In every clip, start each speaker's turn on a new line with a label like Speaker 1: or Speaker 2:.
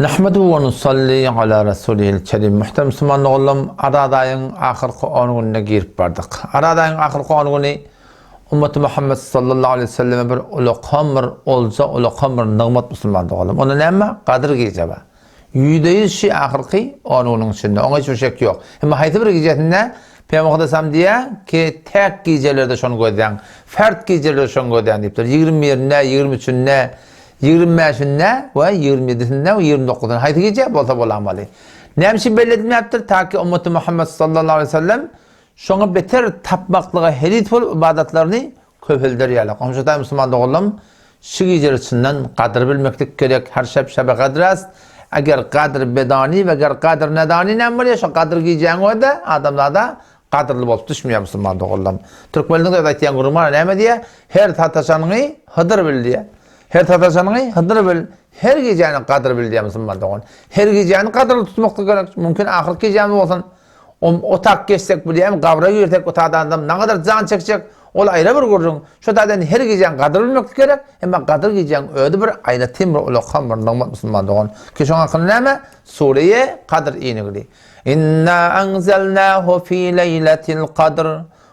Speaker 1: Nahmedu we nusalli ala rasulihil kerim. Muhterem musulman doganlarym, Araz aýyň ahyrky 10 gününe girip bardyk. Araz aýyň ahyrky 10 güni Ummeti Muhammed sallallahu aleyhi ve selleme bir ulakan bir olja, ulakan bir nygmat musulman doganlarym. Onda näme? Gadyr gije bar. %100 şi ahyrky 10 günüň içinde. Oňa hiç bir şek ýok. Emma haýsy bir gijesinde Peygamber Aleyhisselam diýýär ki, tek gijelerde şony gözläň, fert gijelerde şony gözläň diýipdir. 21-inde, 23-ünde, 25-inde we 27-sinde we 29-unda haýsy gije bolsa bolamaly. Näme üçin belli edilmäpdir? Ta ki ummeti Muhammed sallallahu aleyhi ve sellem şoňa beter tapmaklyga heris bolup ibadatlaryny köpelder ýaly. Goňşudaý musulman doganlarym, şu gijeler içinden gadyr bilmeklik gerek. Her şeb şebe gadr ast. Eger gadr bedani we eger gadr nedani näme bolýar? Şo gadyr gijäň özi adamzada gadyrly bolup düşmeýär musulman doganlarym. Türkmenligiň öz aýtýan gürrüňi bar, näme diýýär? Her sataşanyňy Hydyr bil diýýär. Her sataşanyňy Hydyr bil, her gijäni gadyr bil diýýär musulman dogan. Her gijäni gadyrly tutmaklyk gerek. Mümkin ahyrky gijämiz bolsun. Otak geçsek bilýämi, gabra girsek otadan nagadar jan çekjek, ol aýra bir gürrüň. Şo taýdan her gijäň gadyr bilmeklik gerek, emma gadyr gijäň özi bir aýratyn bir ulakan bir nygmat musulman dogan. Ki şoň hakynda näme? Sureýe Kadr inigli. Inna anzalnahu fi leýletil kadr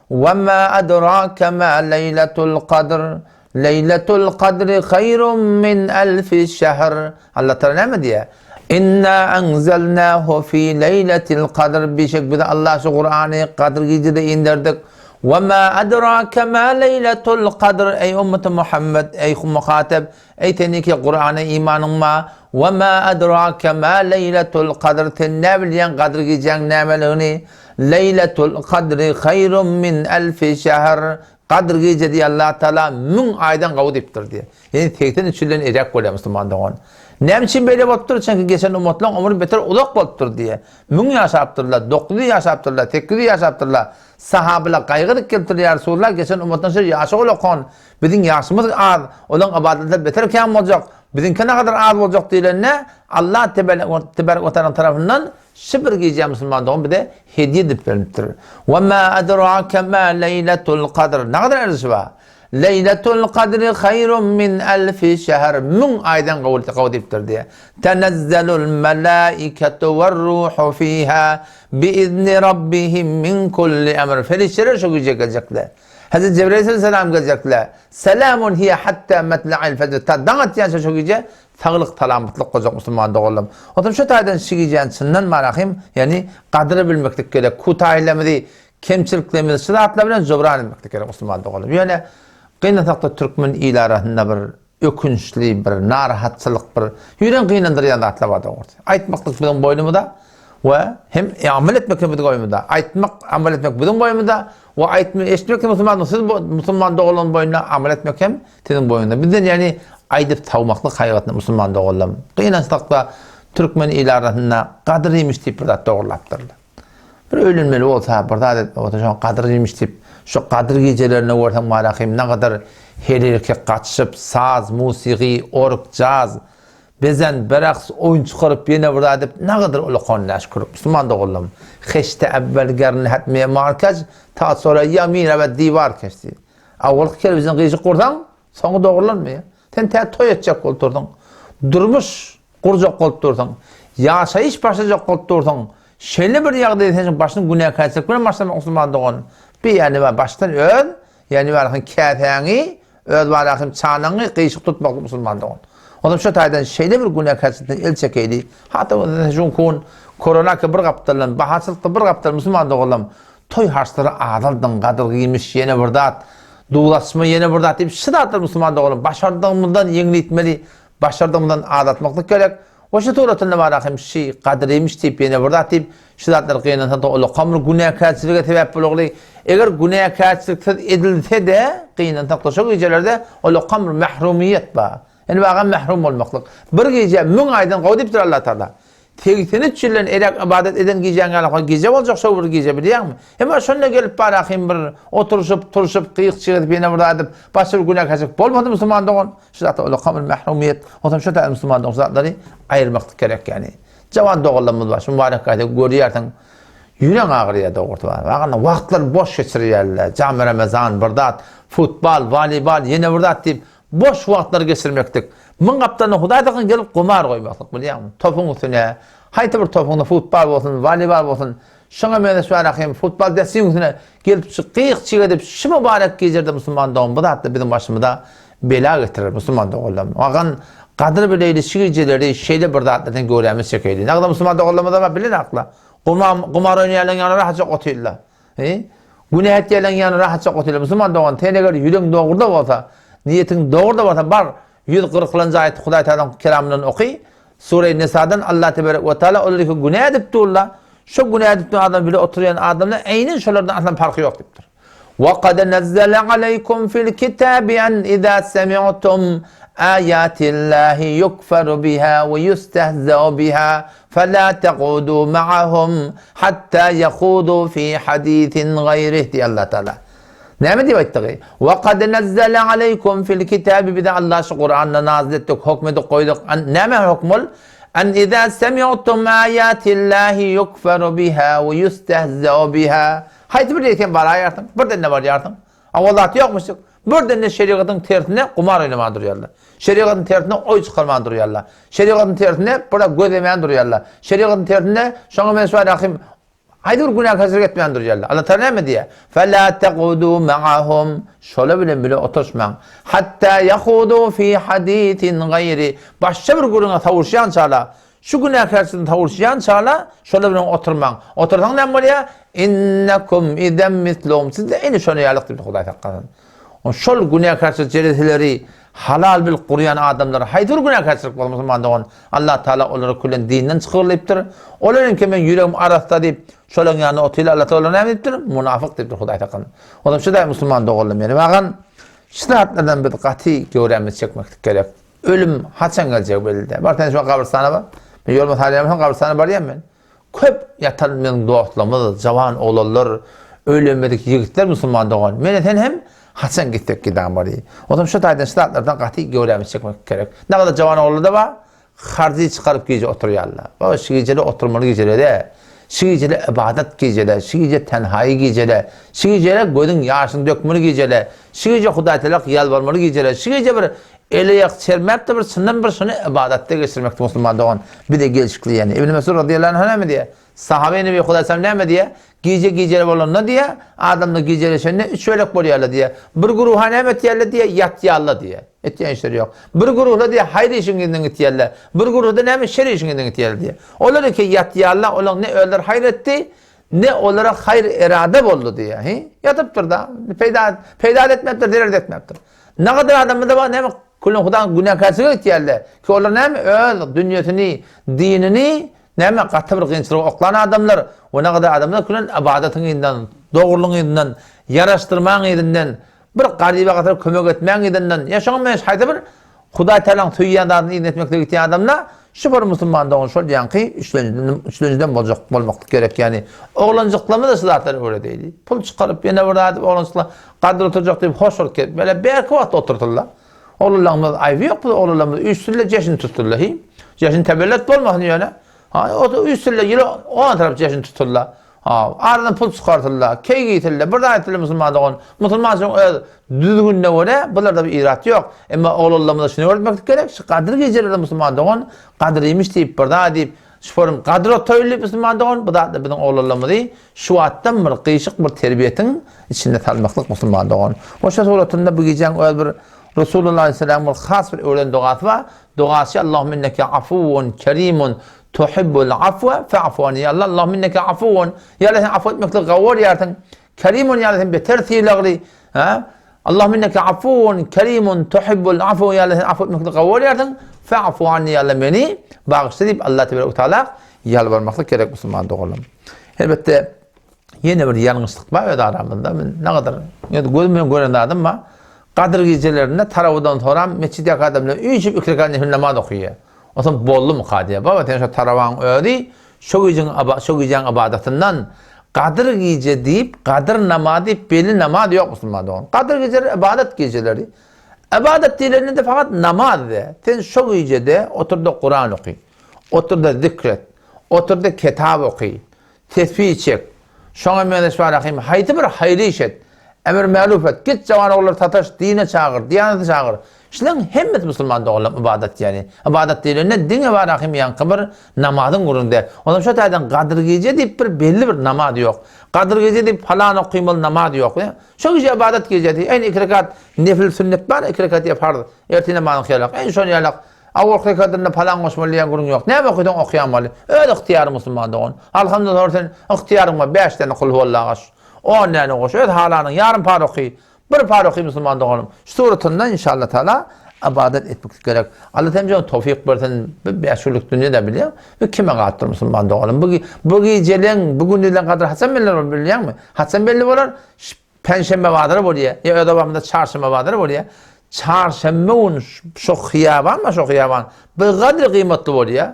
Speaker 1: we ma adrake ma leýletul kadr. Leýletul kadri haýrun min elfi şehr. Allah Taala näme diýýär? Inna anzalnahu fi leýletil kadr. Bişek biz Allah şu Kur'any Kadr gijede inderdik. Ve ma adrake ma leýletul kadr. Ey ummeti Muhammed, ey muhatap, ey seniki Kur'ana imanyň ma. Ve ma adrake ma leýletul kadr. Sen ne bilýän Kadr gijäň nämeligini? Leýletul kadri haýrun min elfi şehr. Gadyr gije diýýär Allah Taala müň aýdan gowy diýipdir diýýär. Ýani 83 ýyldan eräk bolýar musulman dogan. Näme üçin beýle bolupdyr? Çünki geçen ummatlaryň ömri beter uzak bolupdyr diýýär. Müň ýaşapdyrlar, 900 ýaşapdyrlar, 800 ýaşapdyrlar. Sahabalar gaýgy edip gelipdir ýa Resulallah geçen ummatlaryň şeýle ýaşy ulakan, biziň ýaşymyz az, olaryň ybadatlary beter kän boljak, biziňki nägadar az boljak diýlende Allah tebarek we taala tarapyndan Şu bir gije musulman dogan bize hediýe edip berilipdir. We ma adrake ma leýletul kadr. Nägadar erzişi bar? Leýletul kadri haýrun min elfi şehr. Müň aýdan gowy gowy diýipdir diýe. Tenezzelul melaiketu we ruhu fiha bi izni rabbihim min kulli emr. Perişdeler şu gije geljekler. Hazreti Cebrail aleyhisselam geljekler. Selamun hiye hatta matla'il fecr. Ta daň atýança şu gije Saglyk salamatlyk boljak musulman doganlarym. Onsoň şu taýdan şu gijäni çyndan barahym, ýagny gadyry bilmeklik gerek. Kutaýlarymyzy, kemçiliklerimizi şu zatlar bilen jubran etmeklik gerek musulman doganlarym. Ýöne gynansakda türkmen il arasynda bir ökünçli, bir narahatçylyk, bir ýüregiňi gynandyrýan zatlar bar dogrusy. Aýtmaklyk biziň boýnumyza we hem amal etmek hem biziň boýnumyzda. Aýtmak, amal etmek biziň boýnumyzda we aýtma, eşitmek hem musulman, siz musulman doganlaryň boýnunda amal etmek hem Siziň boýuňyzda. Bizden ýagny aýdyp sawmaklyk haýbatly musulman doganlarym. Gynansakda türkmen ili arasynda gadyr iýmiş diýip bir zat dogrulapdyrlar. Bir öýlenmeli bolsa, bir zat etmeli bolsa şoňa gadyr iýmiş diýip, şu gadyr gijelerinde görseň barahym nagadar her erkek gaçyşyp, saz, musigy, org, jaz, bezen, beraks, oýun çykaryp ýene bir zat edip nagadar ulakan näşükür. Musulman doganlarym. Heşte äwwel gernhet memar keç, ta sora ýa mirewed diwar keç diýip. Awalky kerpijiň gyşyk gursaň, soňy dogrulanmaýar. Sen tä toý etjek bolup dursuň. Durmuş gurjak bolup dursuň. Ýaşaýyş başlajak bolup dursuň. Şeýle bir ýagdaýda sen şu başyny günäkärçilik bilen başlamak musulman dogan. Bir ýany bar başdan öz, ýany bar käsäňi, öz barahym çanaňy gyşyk tutmaklyk musulman dogan. Ondan şu taýdan şeýle bir günäkärçilikden el çekeýli. Hatda şu kun korona bir gapdaldan, bahaçylykda bir gapdal musulman doganlarym Toý harçlary azaldyň, gadyr gyýmyş ýene bir zat, duz açma ýene bir zat diýip şu zatlary musulman doganlar başardygymyzdan ýeňletmeli, başardygymyzdan azaltmaklyk gerek. We şu suratynda bar hem şi gadyr iýmiş diýip ýene bir zat diýip şu zatlar gynansa-da ulakam bir günäkärçilige sebäp bolagly. Eger günäkärçiliksiz edilse-de gynansak-da şo gijelerde ulakam bir mährumyýet bar. Indi bagam mährum bolmaklyk. Bir gije müň aýdan gowy diýipdir Allah Taala. 83 ýyldan erek ybadat eden gijäň ýaly hoý gije boljak şo bir gije bilýäňmi? Emma şonda gelip barahym bir oturyşyp, turşup, gyýyk-çyk edip ýene bir zat edip, başga bir günäkärçilik bolmady musulman dogan. Şu zatlar ulakam bir mährumyýet. Onsoň şu taýda musulman dogan şu zatlary aýyrmaklyk gerek ýani. Jawan doganlarymyz bar, şu mübarek aýda görýärsiň, ýüregiň agyrýar dogrusy bar. Waganda wagtlary boş geçirýärler. Jamy Ramazan bir zat, futbal, woleýbol ýene bir zat diýip boş wagtlary geçirmeklik. Muň gapdalynda Hudaý saklasyn gelip gumar goýmaklyk bilýäňmi? Topuň üstüne, haýsy bir topuňda futbal bolsun, woleýbol bolsun, şoňa meňzeş bärakim futbal dessiň üstüne gelip şu gyk-çyk edip şu mübarek gijede musulman dogan bu zatlar biziň başymyza bela getirer musulman doganlarym. Magan gadyr bileýli şu gijeleri şeýle bir zatlardan göwrämiz çekeýli. Nagda musulman doganlarymyz bar bilen akla. Gumar gumar oýnaýanlaryň ýanyna rahatjak otyrlar. He? Günä etýänleriň ýanyna rahatjak otyrlar. Musulman dogan sen eger ýüregiň dogruda bolsa, niýetiň dogruda bolsa bar 140-njy aýaty Hudaý Tagalaň kelamyndan oky. Sure Nisadan Allah teberek we taala olar ki günä edip durlar. Şo günä edip duran adam bile oturýan adamlar eýnen şolardan aslan parhy ýok diýipdir. Wa kad nazzala aleýkum fil kitabi an iza semi'tum ayatillahi yukfaru biha we yustehza'u biha fela taqudu ma'ahum hatta yahudu fi hadisin gaýrih diýýär Allah Taala. Näme diýip aýtdygy? Wa kad nazzala aleýkum fil kitabi bize Allah şu Kuranda nazil etdik, hokm edip goýduk. Näme hokm ol? An iza semi'tum ayatillahi yukfaru biha we yustehza'u biha. Haýsy bir ýere sen baraýarsyň, birden-de barýarsyň. A ol zat ýokmuşdyk. Birden-de şerigatyň tersine gumar oýnaman durýarlar. Şerigatyň tersine oý çykarman durýarlar. Şerigatyň tersine bir gözlemän durýarlar. Şerigatyň tersine şoňa meňzeş bar rahim haýsy bir günäkärçilik etmän durýarlar. Allah Taala näme diýýär? Fela taqudu ma'ahum şolar bilen bile oturyşmaň. Hatta yahudu fi hadisin gaýri başga bir gürrüňe sowuşýançalar Şu günäkärçilikden sowulşýançala şolar bilen oturmaň. Otursaň näme bolýar? Innekum izen misluhum. Siz-de ene şonuň ýalyk diýipdir Hudaý saklasyn. Şol günäkärçilik jereseleri halal bilip gurýan adamlar haýsy bir günäkärçilik bolsa musulman dogan Allah Taala olary küllen dinden çykyr diýipdir. Olar hem ki men ýüregim arassa diýip şolaryň ýanynda otyrlar Allah Taala näme diýipdir? Munafyk diýipdir Hudaý saklasyn. Olam şu daýy musulman doganlar meni bagan şu zatlardan biz gaty göwrämizi çekmeklik gerek. Ölüm haçan geljegi belli däl. Bar sen şu gabrystana bar. Men ýoluma salýan gabrystana barýan men. Köp ýatan meniň dostlarymyz, jawan oglanlar, öýlenmedik ýigitler musulman dogan. Men sen hem haçan gitsek gidäň bary. Onsoň şu taýdan şu zatlardan gaty göwrämizi çekmek gerek. Nagada jawan oglanlar da bar. Harjy çykaryp gije oturýarlar. Baba şu gijede oturmaly gijele däl. Şu gijede ybadat gijele, şu gije tenhaýy gijele, şu gijede gözüň ýaşyny dökmeli gijele, şu gije Hudaý Teala ýalbarmaly gijele, şu gije bir Eli-aýak çermäp-de bir çyndan bir şuny ybadatda geçirmekdi musulman dogan bize gelşikli ýany. Ibn Mesud razyýallahu anhu näme diýýär? Sahabe Nebi Hudaý sallam näme diýýär? Gije gijeli bolanda diýýär, adamlar gijeleşende üç bölek bolýarlar diýýär. Bir guruha näme etýärler diýýär? Ýatýarlar diýýär. Etýän işleri ýok. Bir guruhlar diýýär, haýyr işiň yzyndan gitýärler. Bir guruhda näme şer işiň yzyndan gitýärler diýýär. Olar eke ýatýarlar, olaň ne özleri haýyr etdi, ne olara haýyr erada boldy diýýär. Hi? Ýatypdyr-da. Peýda peýda etmepdir, zerer etmepdir. Nagadar adamda bar näme külün hudaň günäkärçilige gitýärler. Ki olar näme öz dünýesini, dinini näme gaty bir kynçylyga oklan adamlar we nagadar adamlar külün ybadatyň yzyndan, dogrulygyň yzyndan, ýaraşdyrmaň yzyndan, bir garyba gatyr kömek etmäň yzyndan, ýa şoňa meňzeş haýsy bir Hudaý Tagalaň söýýän zadyny yzyna etmeklige gitýän adamlar şu bir musulman dogan şol ýaňky üçlenjiden üçlenjiden boljak bolmaklyk gerek ýani oglanjyklarymyza şu zatlary öwredeýli. Pul çykaryp ýene bir zat oglanjyklar gadyr oturjak diýip hoş bolup gelip bele berki wagt oturtyrlar. Oglanlarymyz aýby ýok biz oglanlarymyz üýşsünler jeşin tutsunlar hi. Jeşin tebellet bolmasyn ýöne. Ha o üýşsünler ýyly on tarap jeşin tutsunlar. Ha, aradan pul çykarsynlar, keý giýsinler, bir zat etsinler musulman dogan. Musulmançylygyň öz düzgünine görä bularda bir irat ýok. Emma oglanlarymyza şuny öwretmeklik gerek, şu gadyr gijelerde musulman dogan gadyr iýmiş diýip bir zat diýip, şu forum gadyr otaýly musulman dogan, bu zatlar biziň oglanlarymyzy şu wagtdan bir gyşyk bir terbiýetiň içinde salmaklyk musulman dogan. Oşa suratynda bu gijäň öz bir Resulullah aleyhisselamyň bir has bir öwreden dogasy bar. Dogasy Allahümme inneke afuwun kerimun Tuhibbul afwe fa'fu anni. Ýa Allah, Allahümme inneke afuwun. Ýa Allah sen afu etmekligi gawy görýärsiň. Kerimun ýa Allah sen beter sylagly. Ha? Allahümme inneke afuwun kerimun tuhibbul afwe. Ýa Allah sen afu etmekligi gawy görýärsiň. Fa'fu anni ýa Allah meni bagyşla diýip Allah tebarek we taala ýalbarmaklyk gerek musulman doganlarym. Elbetde ýene bir ýalňyşlyk bar öz aramyzda. Men ne kadar gözüm bilen gören zadym bar. Gadyr gijelerinde tarawydan soram metjitdäki adamlar üýşüp iki rekat nefil namaz okaýar. Onsoň boldumyka diýýär. Baba sen şo tarawaň özi şo gijäň şo gijäň ybadatyndan Gadyr gije diýip, gadyr namaz diýip belli namaz ýok musulman dogan. Gadyr gijeleri ybadat gijeleri. Ybadat diýlende-de fakat namaz de. Sen şo gijede otur-da Kuran oky. Otur-da zikr et. Otur-da kitap oky. Tesbih çek. Şoňa meňzeş bar ahim haýsy bir haýyr iş et. Emr märuf et, git jawan ogullary sataş, dine çagyr, diýanete çagyr. Şularyň hemmesi musulman doganlarym ybadat ýaly. Ybadat diýlende diňe bar ahim ýaňky bir namazyň gürrüňi däl. Onam şo taýdan Gadyr gije diýip bir belli bir namaz ýok. Gadyr gije diýip palan okymaly namaz ýok. Şo gije ybadat gijesi. Eýni iki rekat nefil sünnet bar, iki rekat ýa farz. Ertir namazyň hyýalak. Eýni şony ýalak. Awalky rekatynda palan goşmaly diýen gürrüň ýok. Näme okysaň okýanmaly. Öz ygtyýaryň musulman dogan. Alhamdulillah soň sen ygtyýaryň bar. Bäş däne kulhuwalla gaş. On däne goş. Öz halanyň ýarym par oky. Bir par oky musulman doganym. Şu suratynda inşallah taala ybadat etmeklik gerek. Allah hemjene towfyk bersin. Bu bäş günlük dünýe de bilýäň. Bu kime galypdyr musulman doganym. Bu bu gijeleň, bu gündizleň gadyry haçan belli bolar bilýäňmi? Haçan belli bolar? Penşenbe bazary bolýar. Ýa öz obamyzda çarşenbe bazary bolýar. Çarşenbe gün şo hyýaban bar, şo hyýaban. Bir gadyr gyýmatly bolýar.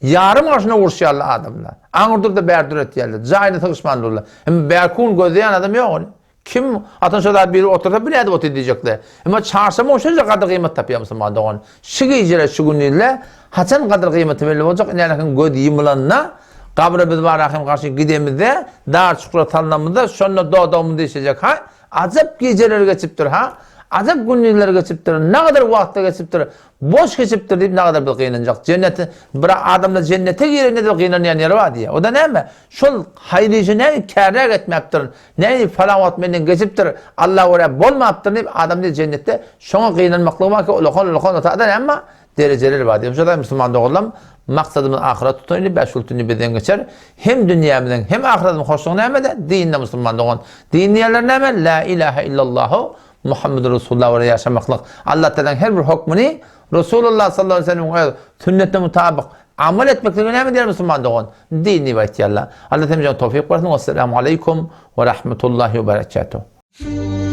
Speaker 1: Ýarym gaşyna uruşýarlar adamlar. Aňyr dur-da bäri dur etýärler. Jaýyna sygyşman durlar. Hem bärki gün gözleýän adam ýok ony. Kim atan şo zat biri otursa bu nädip otyr diýjekler. Emma çarşenbe gün şonça gadyr gyýmat tapýar musulman dogan. Şu gijeler şu gündizler haçan gadyr gyýmaty belli boljak inälekiň göz ýumulanda gabra biz barahym garşy gidemizde dar çukura salnamyzda şonda dodagymyz dişlejek ha ajap gijeler geçipdir ha ajap gündizler geçipdir nagadar wagtlar geçipdir boş geçipdir diýip nagadar biz gynanjak jennete bir adamlar jennete girende de gynanýan ýeri bar diýýär o da näme şol haýyr işi näme kärräk etmäpdir Nädip falan wagt menden geçipdir, Alla görä bolmapdyr diýip, adam diýip jennetde şoňa gynanmaklygy bar ki, ulakan-ulakan otagda emma derejeleri bar diýip. Şoda musulman doganlarym, maksadymyz ahyret tutaýly, bäş gün dünýe bizden geçer. Hem dünýämiziň, hem ahyretimiziň hoşlugy nämede? Dinde musulman dogan. Din diýenler näme? La ilahe illallahu Muhammedur Resulullah görä ýaşamaklyk. Allah Tagalaň her bir hokmuny Resulullah sallallahu aleyhi ve sellemiň öz sünnetine mutabyk amal etmeklige näme diýer musulman dogan? Din diýip aýtýarlar. Allah hemmämize towfyk bersin. Wesselamu aleýkum we rahmetullahi we berekatuh.